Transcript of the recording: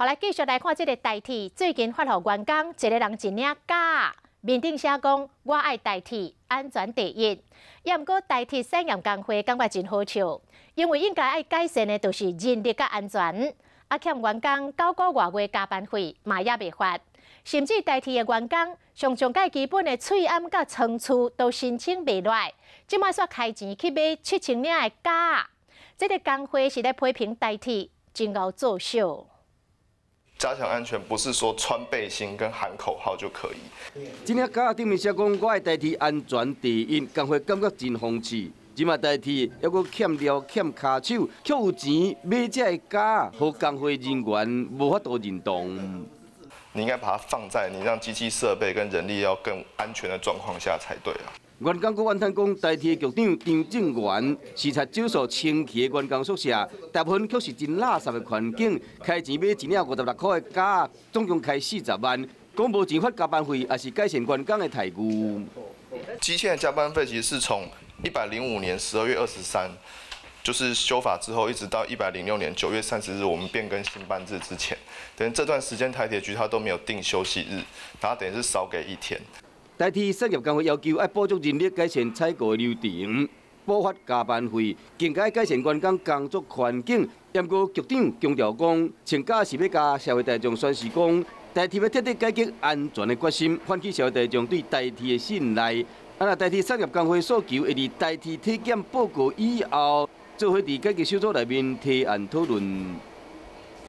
好，來繼續來看這个台鐵，最近發予員工一个人一領夾，面頂寫講我愛台鐵，安全第一。也毋過台鐵產業工會感覺真好笑，因為應該愛改善的就是人力佮安全，啊欠員工9個外月加班費嘛猶未發，甚至台鐵的員工上上蓋基本的喙罨佮倉儲都申請袂落來，這擺煞開錢去買7000領的夾，這个工會是咧批評台鐵真𠢕做秀。加強安全不是說穿背心跟喊口號就可以。這領夾頂面寫講我愛台鐵安全第一，工會感覺真諷刺。這馬台鐵猶閣欠料欠跤手，卻有錢買這个夾，予工會人員無法度認同。你應該把它放在你讓機器設備跟人力要更安全的狀況下才對啊。員工閣怨嘆講，台鐵局長張正元視察少數清氣的員工宿舍，大部分卻是真垃圾的環境。開錢買一領56塊的夾，總共開40萬，講無錢發加班費，也是改善員工的待遇。機械加班費其實是從105年12月23，就是修法之後，一直到106年9月30日，我們變更新班制之前，等於這段時間台鐵局它都沒有定休息日，然後等於是少給一天。台鐵產業工會要求愛補足人力，改善採購流程，補發加班費，更加改善員工工作環境。不過局長強調講，穿夾是欲共社會大眾宣示講，台鐵欲徹底改革安全的決心，喚起社會大眾對台鐵的信賴。啊，若台鐵產業工會訴求會佇台鐵體檢報告以後，做伙佇改革小組內面提案討論。